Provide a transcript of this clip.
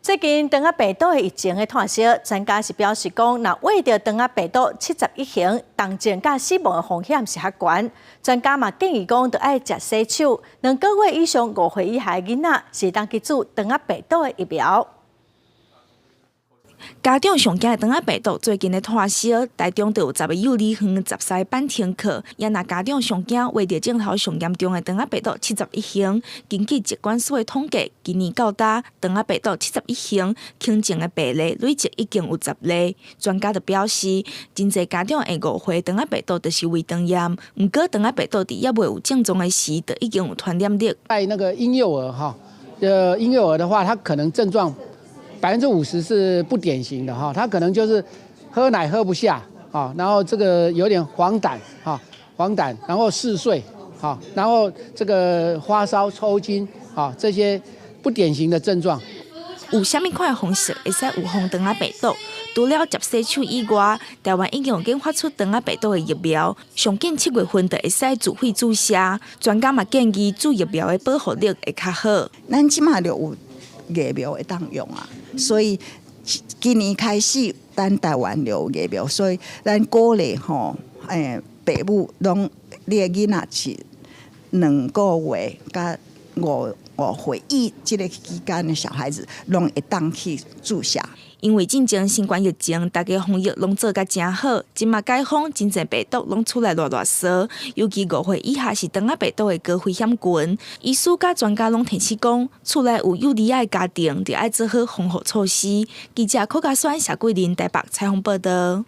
最近腸仔病毒的疫情的湠燒，專家是表示講，若患著腸仔病毒71型，重症佮死亡的風險是較懸。專家嘛建議講，著愛食洗手。2個月以上5歲以下的囡仔是會當去注腸仔病毒的疫苗。家長上驚的腸仔病毒最近咧湠燒，台中就有十個幼兒園13班停課。也若家長上驚患著症頭上嚴重的腸仔病毒七十一型，根據疾管署的統計，今年到今腸仔病毒七十一型輕症的病例累計已經有10例。專家就表示，真濟家長會誤會腸仔病毒就是胃腸炎，毋過腸仔病毒佇猶未有症狀的時，就已經有傳染力。在那個嬰幼兒哈，嬰幼兒的話，他可能症狀50%是不典型的哈，他可能就是喝奶喝不下啊，然後這個有點黃疸哈，黃疸，然後嗜睡哈，然後這個發燒、抽筋啊，這些不典型的症狀。有啥物款的方式會使預防腸仔病毒？除了食洗手以外，台灣已經有研發出腸仔病毒的疫苗，上緊7月份就會使自費注射。專家嘛建議注疫苗的保護力會較好。咱這馬就有疫苗會當用啊，所以今年開始，咱台灣就有疫苗，所以咱鼓勵吼，爸母攏你的囡仔是2個月佮5歲以這個期間的小孩子，攏會當去注射。因為進前新冠疫情，大家防疫攏做甲誠好，這馬解封，真濟病毒攏出來囉囉嗦，尤其5歲以下是腸仔病毒的高危險群。醫師佮專家攏提醒講，厝內有幼兒仔的家庭，著愛做好防護措施。記者柯家宣、謝桂林台北採訪報道。